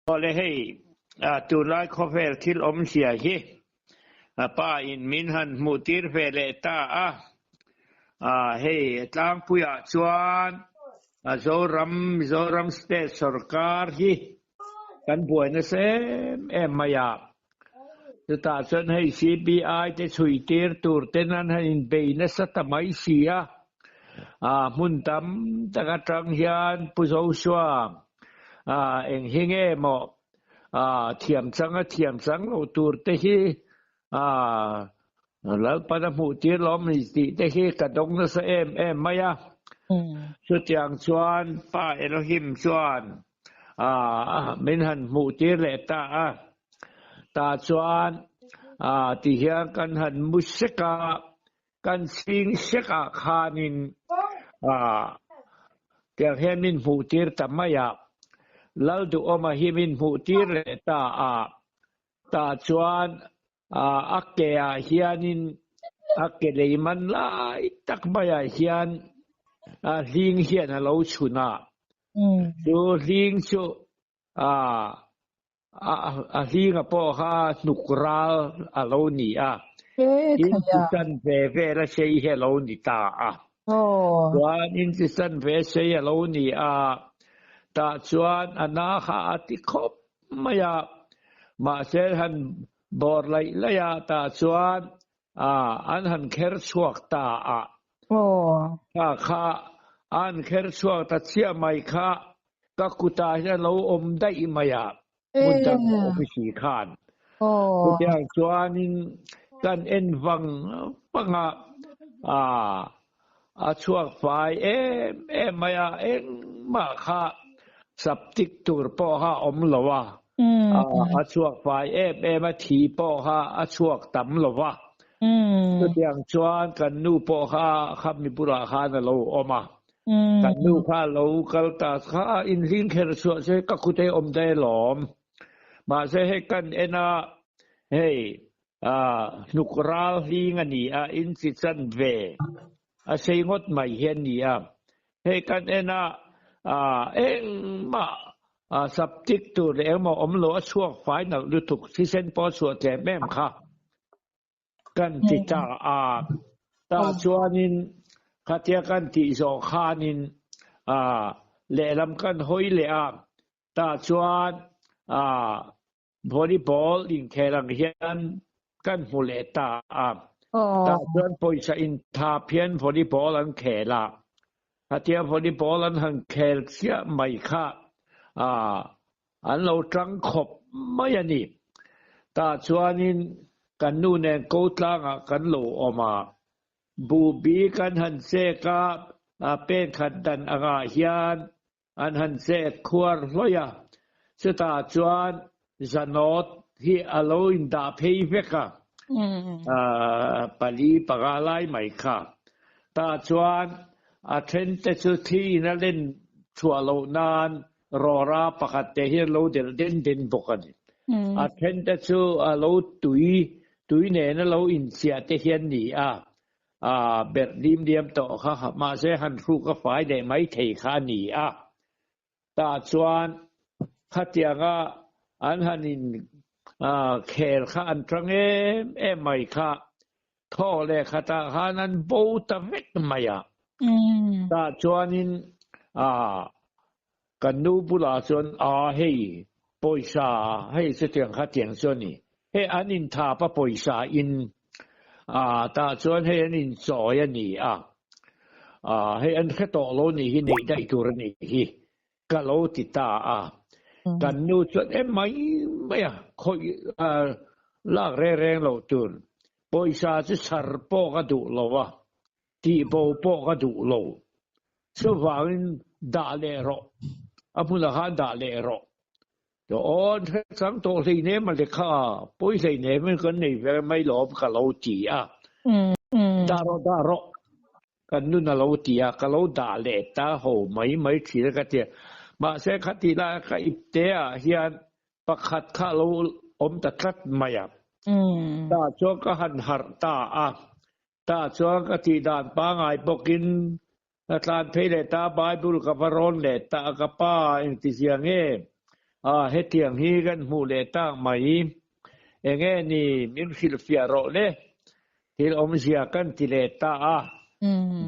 Awle hei, tunlai khawvel thil awmzia hi pa in min han hmuh tir ve leh ta a, hei tlangpuiah chuan Zoram, Mizoram State sawrkar hi kan buai nasa em em mai a, chutah chuan hei CBI te chhui tir tur ten an han inbei nasa ta mai si a, hmun tam tak atang hian Pu Joshua eng hi nge maw thiam chang a thiam chang lo tur te hi Lalpan a hmuh tir lawm ni tih te hi ka dawng nasa em em mai a. Chutiang chuan Pa Elohim chuan min han hmuh tir leh ta a. Tah chuan ti hian kan han mu sek a, kan chhing sek ah khanin tiang hian min hmuh tir ta mai a. Lalduhawma hi min hmuh tir leh ta a. Tah chuan a ke ah hianin a ke lei man lai tak maiah hian hling hian a lo chhun a. Chu hling chu a hlinga pawh kha hnuk ral a lo ni a. In chi chan ve vel a sei hi a lo ni ta a. Chuan in chi chan ve sei a lo ni a. Tah chuan a na kha a ti khawp mai a, mahse han bawr laih laih a tah chuan an han kher chhuak ta a, kha kha an kher chhuak ta chiah mai kha ka kutah hian a lo awm daih mai a, hmun dang a awm si khan. Chutiang chuanin kan en vang vang a, A chhuak fai em em mai a, engmah kha saptik tur pawh kha a awm lo a, a chhuak fai em em a, thi pawh kha a chhuak tam lo va. Chutiang chuan kan nu pawh kha khami bulah khan a lo awm a, kan nu kha a lo kal ta kha inhling kher chhuah se ka kut ei awm daih alawm. Mahse hei kan en a, hei Hnuk ral hling a ni a, in chi chan ve a sei ngawt mai hi a ni a. Hei kan en a, engmah saptik tur leh engmah awm lo a chhuak fai nalh lutuk, thisen pawh a chhuah tlem em kha kan ti ta a. Tah chuanin khatia kan tih zawh khanin lehlam kan hawi leh a, tah chuan Volleyball inkhel ang hian kan hmu leh ta a. Tah chuan pawisa inthap hian volleyball an khel a. Khatia volleyball an han khel chiah mai kha an lo tang khawp mai a ni. Tah chuanin kan nu nen ko tlangah kan lo awm a. Buhbi kan han chek a, pen khat dan angah hian An han chek khuar hlawih a, chutah chuan Zanawt hi a lo indah phei vek a, pali panga lai mai kha. Tah chuan a then te chu thli in a len chhuah loh nan rawra pakhat te hi a lo delh den den bawk a ni. A then te chu a lo tui, tui nen a lo inchiah te hian ni a, A berh dim diam tawh kha mahse han hruk a fai leh mai thei kha a ni a. Tah chuan khatianga an han in khel kha an tang em em mai kha thaw leh khatah khan an bo ta vek mai a. Tah chuanin kan nu bulah chuan a hei pawisa hei chutiang khatiang chu a ni. Hei an inthap a pawisa in ah tah chuan hei an inchawi a ni a, ah hei an hre tawh lo ni hi neih daih tur a nih hi ka lo ti ta a. Kan nu chuan em mai mai a khawih ah lak reng reng loh tur pawisa chu chhar pawh ka duh lo a, tihbo pawh ka duh lo. Chuvangin dah leh rawh, a hmunah khan dah leh rawh. Aw, hre chang tawh hleinem a lekha, pawi hleinem in kan nei ve mai lawm ka lo ti a. Dah rawh, dah rawh, kan nun a lo ti a, ka lo dah leh ta ho mai mai thin a ka ti a. Mahse khatih lai ka ipte ah hian pakhat kha a lo awm ta tlat mai a. Tah chuan ka han harh ta a, Tah chuan ka tih dan pangai bawkin ka tlan phei leh ta, Bible ka va rawn leh ta a, ka pa engtizia nge? A, hetiang hi kan hmuh leh tak mai. Enge ni min hrilhfiah rawh le? Thil awmzia kan ti leh ta a.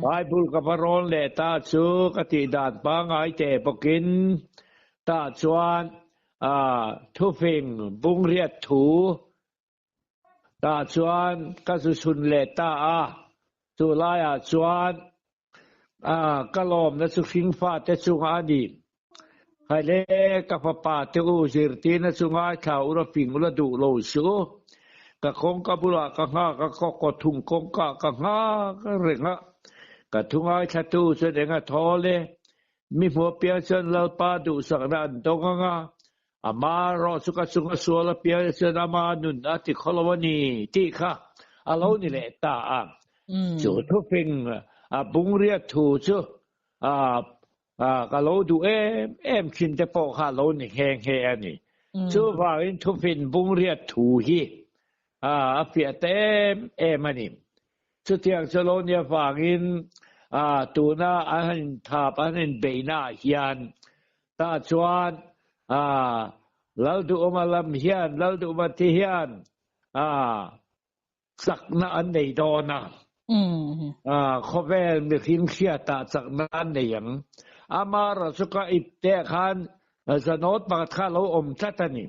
Bible ka va rawn leh ta chu ka tih dan pangngai teh bawkin tah chuan a thufing bungriat thu Tah chuan ka zu chhun leh ta a, chu laiah chuan ka lawmna chu hringfa te chungah a ni. Haile ka fapa te u zirtirna chu ngaithla ula fing ula duh lo suh u. Ka kawngka bulah ka nghak a, ka kaw thung kawngkaah ka nghak reng a, ka thu ngaithlatu chuan eng a thawl e, mi hmu apiang chuan Lalpa duhsakna an dawng ang a, Ama erawh chu ka chunga sual a piang chuan ama nun a ti khaw lo a ni tih kha a lo ni leh ta a. Chu thufing a bungriat thu chu ka lo duh em em thin te pawh kha a lo ni nghe nghe a ni. Chuvangin thufin bungriat thu hi a fiah ta em em a ni. Chutiang chu lo ni avangin tuna an han inthap, an han inbeihnaah hian tah chuan Lalduhawma lam hian, Lalduhawma te hian chakna an nei dawn a. Khawvel mihring hriatah chakna an nei ang. Amaherawhchu ka ipte khan zanawt pakhat kha a lo awm tlat a ni.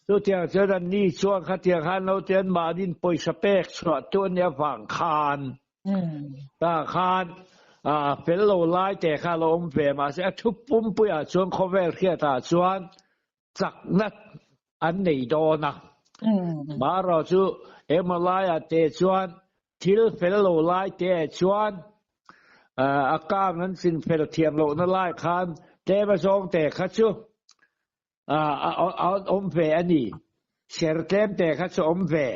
Chutiang chuan an ni chuan khatiang khan lo te an mahniin pawisa pek chhuah tu an nih avang khan tah khan fel lo lai te kha a lo awm ve mahse a thu pumpuiah chuan khawvel hriatah chuan chakna an nei dawn a. Marawh chu emaw laiah te chuan thil fel lo lai te chuan a kang an chin fel thiam lohna lai khan tlem a zawng te kha chu a awm ve a ni. Ser tlem te kha chu awm ve.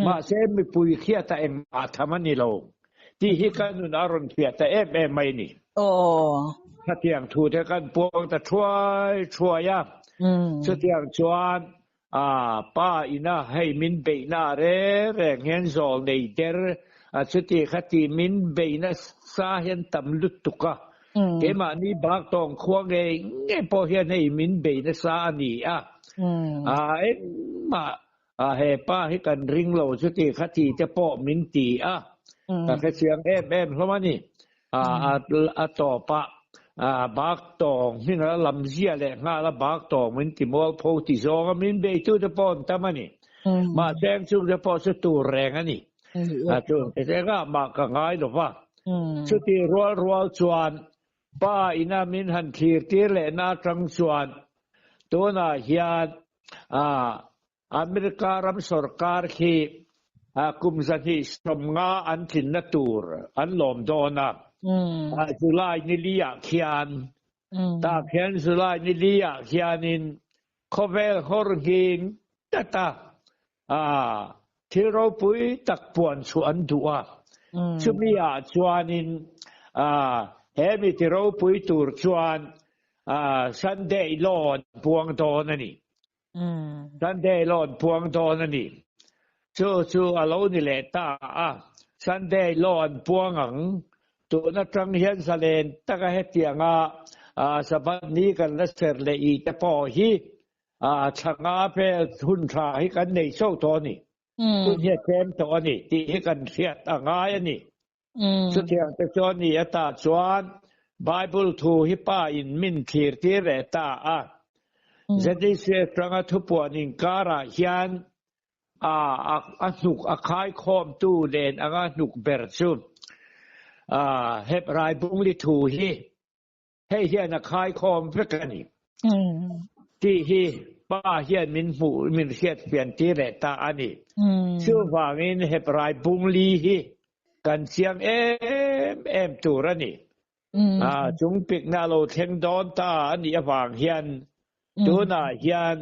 Mahse mipui hriata engmah tham a ni lo tih hi ka nun a rawn hriat ta em em mai a ni. Khatiang thu te kan puang ta thuai thuai a. Chutiang chuan pa ina hei min beihna reng reng hian zawl nei der a chuti khati min beihna sa hian tam lutuk a. Keimahni bak tawng khua ngei ngei pawh hian hei min bei nasa a ni a. Engmah he pa hi kan ring lo chuti kha ti te pawh min ti a. Ka hrechiang em em hlawm a ni. A tawpah bak tawng hming a lam zia leh nghal a bak tawng min ti mualpho ti zawng a min beitu te pawh an tam a ni. Mahse ang chung te pawh chu tur reng a ni. Chung te engah mah ka ngai lo va. Chuti rual rual chuan pa ina min han thlir tir lehna atang chuan tunah hian America ram sorkar khi kum 250 an tlinna tur an lawm dawn a. July ni li ah khian tah khian July ni li ah khianin khawvel nghawr nghing tlat a. Thil ropui tak puan chu an duh a, chumi ah chuanin he mi ti ropui tur chuan Sunday law an puang dawn a ni. Sunday law an puang dawn a ni. Chu chu a lo ni leh ta a, Sunday law an puang ang. Tun atang hian zalen taka hetianga Sabbath ni kan la ser leh i te pawh hi A thla nga vel hun tha hi kan nei chauh tawh a ni. Hun hi a tlem tawh a ni tih hi kan hriat a ngai a ni. Chutiang te chuan ni atah chuan Bible thu hi pa in min thlir tir leh ta a. ZDC atanga thupuan inkarah hian a a hnuk a khaikhawmtu nen anga hnuk ber chu Hebrai bungli thu hi Hei hian a khaikhawm vek a ni. Tih hi Pa hian min hmuh, min hriat fian tir leh ta a ni. Chuvangin Hebrai bungli hi kan chiang em em tur a ni. Chung pikna lo thleng dawn ta a nih avang hian Tunah hian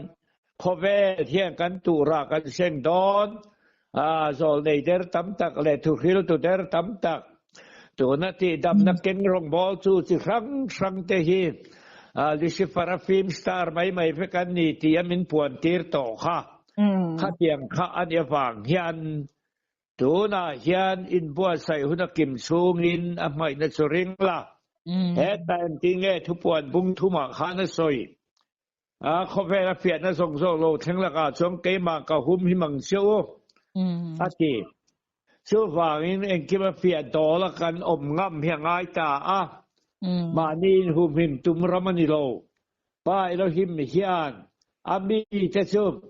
khawvel hian kan turah kan seng dawn a, zawlnei der tam tak leh thuhriltu der tam tak, tuna tihdamna keng rawngbâwl chu chi hrang hrang te hi Lucifer-a film star mai mai vek an ni tih a min puantir tawh kha. Khatiang kha a nih avang hian Tunah hian inbuatsaih hun a kim chhungin a hmaihna chu ring la. He time ti nge thupuan bung thumah khan a sawi. A khawvel a fiahna zawng zawng lo thleng lakah chuan keimah ka hum him ang che u, a ti. Chuvangin engkim a fiah dawl a kan awm ngam hi a ngai ta a, mahni inhumhim tum ram a ni lo. Pa Elohim hian a mite chu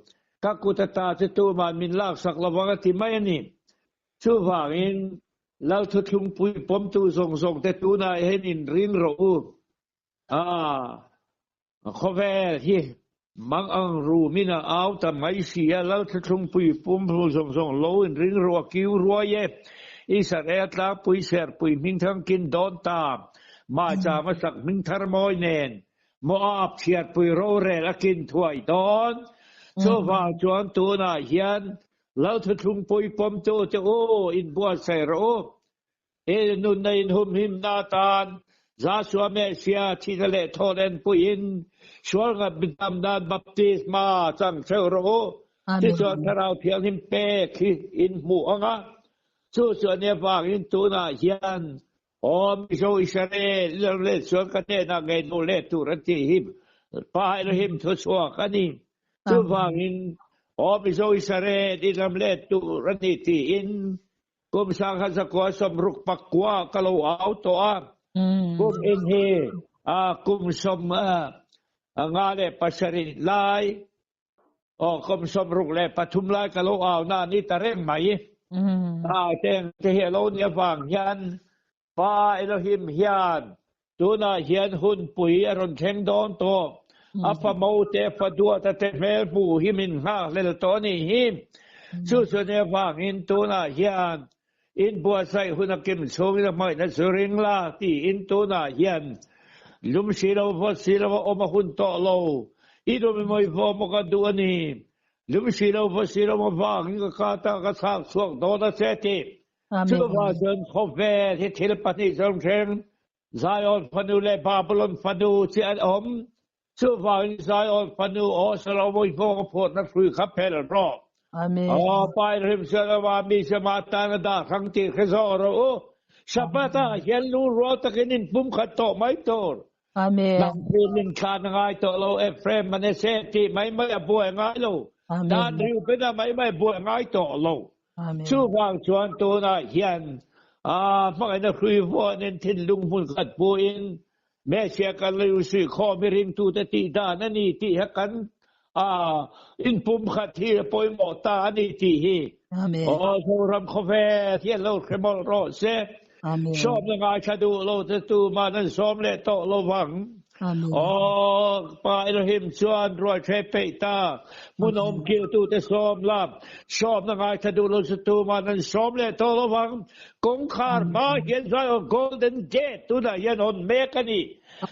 ka kut ata chu tuma'n min laksak lovang a ti mai a ni. Chuvangin Lal thuthlungpui pawmtu zawng zawngte tunah hian inring rawh u. A khawvel hi mang ang rumin a au ta mai si a, Lal Thuthlungpui pumhlu zawng zawng lo in ring ru a kiu ruai e. Israel tlangpui serpui hmingthang kin dawn ta, Mahchama sak hmingthar mawi nen, Moab chhiarpui rorel a kin thuai dawn. Chuvang chuan tunah hian Lal Thuthlungpui pawmtute u, inbuatsaih rawh u. He nunna inhumhimna atan Joshua Messiah thihna leh thawn enpuiin sual ngat midam nan baptisma chang theuh rawh u. Tichuan Thlarau Thianghlim pek hi in hmuh ang a, chu chu a nia vangin tunah hian Aw Mizo Israel i lo let chuan ka hnenah ngei lo let tur an tih hi Pa Elohim thuchhuak a ni. Chuvangin Aw Mizo Israel i lam let tur a ni tiin Kum 1969 ka lo au tawh a, kum in hi kum 57 lai, aw kum 63 lai ka lo au na a ni ta reng mai. Teng te hi a lo nih avang hian Pa Elohim hian tunah hian hunpui a rawn thleng dawn tawh. A famo te, fa duata te hmel hmuh hi min nghakhlel tawh a nih hi. Chu chuan avangin tunah hian inbuatsaih hun a kim chhungin a hmangaihna chu ring la tiin tunah hian lum si lo, vawt si lo a awm a hun tawh lo. I lum emaw i vawm maw ka duh a ni. Lum si lo, vawt si lo avangin ka kata ka chhak chhuak dawn a che tih Chuvang chuan khawvel hi thil pahnih zawng hreng, Zion fanu leh Babylon fanu chi an awm. Chuvangin Zion fanu aw Salomo-i nghawng a phuahna hrui kha phel rawh. Aw Pa Elohim chuan ama mi chu amah tan a dah hrang tih hre zawk rawh u. Sabbath-ah hian lu rual takin inpumkhat tawh mai tur. Nang chu min thlan a ngai tawh lo, Ephraim, Manasseh tih mai mai a buai ngai lo. Dan Reuben-a mai mai buai ngai tawh lo. Chuvang chuan tunah hian hmangaihna hrui vuanin thinlung hmun khat puin Messiah kan lo insuihkhawm hi ringtute tih dan a ni tih hi kan inpumkhat hi a pawimawh ta a ni tih hi aw Zoram khawvel hian lo hre mawlh rawh se. Sawmna ngaithla duh lo te tuman an sawm leh tawh lo vang. Aw Pa Elohim chuan rualṭhe peih ta, hmunawm kiltute sawm la, sawmna ngaithla duh lo chu tuman an sawm leh tawh lo vang. Kawngkhar hma hian Zion Golden Gate tunah hian hawn mek a ni.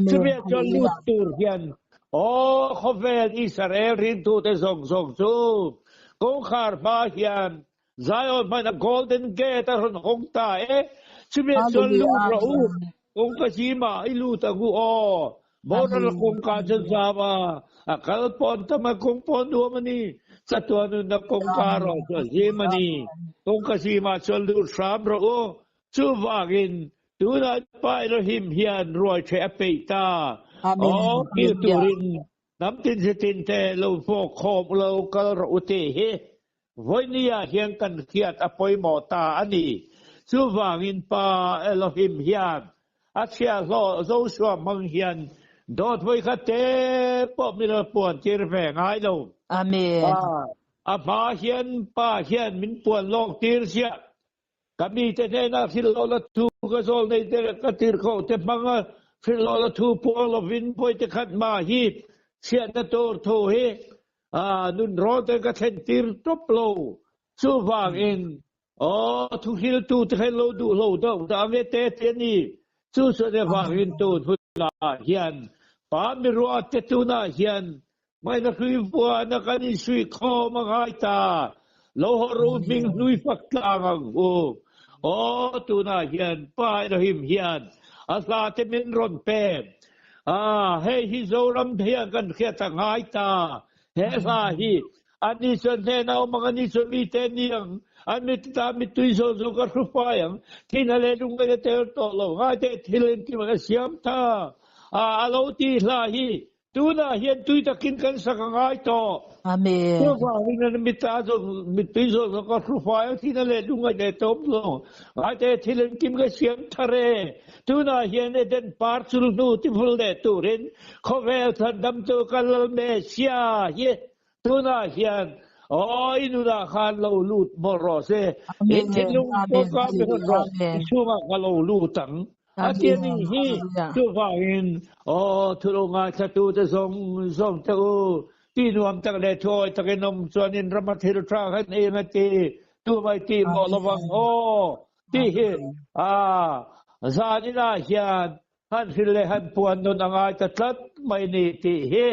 Chumi ah chuan lut tur hian aw khawvel Israel rintute zawng zawng chu kawngkhar hma hian Zion hmana Golden Gate a rawn hawng ta e. Chumi ah chuan lut rawh u. Kawngka zima i lut ang u aw. Boral kawngka chu zam a, a kal pawn tam a, kawng pawh nuam a ni. Chatuan nunna kawngka erawh chu a zim a ni. Kawngka zimah chuan lut hram rawh u. Chuvangin tunah Pa Elohim hian ruaiṭheh a peih ta. Aw, kil turin hnam tin chitin te lo fawk khawm u lo kal rawh u tih hi Vawinia hian kan hriat a pawimawh ta a ni. Chuvangin Pa Elohim hian a chhiahhlawh Joshua hmang hian dawt vawikhat te pawh min lo puan tir ve ngai lo. Amen. Pa, a hma hian Pa hian min puan lawk tir ziah. Ka mite hnenah hrilhlawhna thu ka zawl nei te leh ka tirhkoh te hmanga hrilhlawhna thu puang lovin pawite khat mah hi chhiatna tur thu hi nunrawn ten ka thlen tir tawp lo. Chuvangin, aw, thuhriltu te khan lo duh lo deuh dah nge te ti a ni. Chu chuan avangin tun hunah hian Pa miruate tunah hian Hmaina hlui vuana kan insuihkhawm a ngai ta. Lo haw ru hming hlui fak tlang ang u. Aw, tunah hian Pa Elohim hian a hla te min rawn pe. Ah, hei hi Zoram hian kan hriat a ngai ta. He hla hi ani chuan hnenah awm ang, ani chuan mite an ni ang, an mit ta mittui zawng zawng ka hru fai ang, thina leh lungngaih a tel tawh lo, ngaite thil engkim a siam ta. Ah, a lo ti hla hi. Tunah hian tui takin kan sak a ngai tawh. Amen. Chuvangin an mita zawng mittui zawng zawng ka hru fai a thina leh lungngaih leh tawm zawng ngaite thil engkim ka siam thar e. Tunah hian Eden par chul hnu tivul leh turin khawvel chhandamtu ka lal Messiah hi tunah hian aw i nunah khan lo lut mawlh rawh se. Amen. In thinlung Amen. kawngka mi hawn rawh Amen. i chhungah ka lo lut ang. A ti a nih hi. Chuvangin, aw, thu lo ngaithlatute zawng zawng te u, ti nuam tak leh thuawi takin awm chuanin rama thil tha khan eng a ti, tumai tih mawh lovang aw, tih hi a zaninah hian han hrilh leh han puan nun a ngai ta tlat mai ni tih hi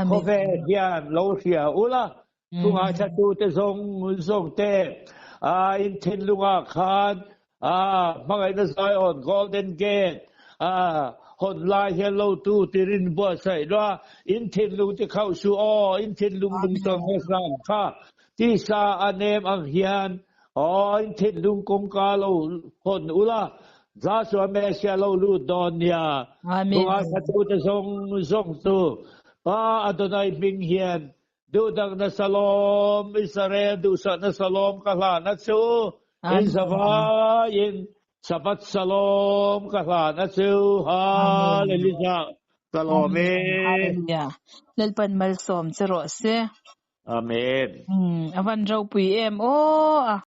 khawvel hian lo hria ula, Thu ngaithlatute zawng zawng te a in thinlungah khan a hmangaihna Zion Golden Gate a hawn lai hian lo tu tirin buatsaih lua in thinlung ti khauh suh aw in thinlung lungtawng hmasang kha tisa a nem ang hian aw in thinlung kawngka lo hawn ula Joshua Messiah lo lut dawn nia. Thu ngaithlatute zawng zawng chu Pa Adonai hming hian Duhdakna Salom, Israel duhsakna Salom ka hlan a chu, in zavaiin Sabbath Salom ka hlan a chu. Hallelujah. Ka lawm e. Hallelujah. Lalpan malsawm che rawh se. Amen. Avan ropui em aw.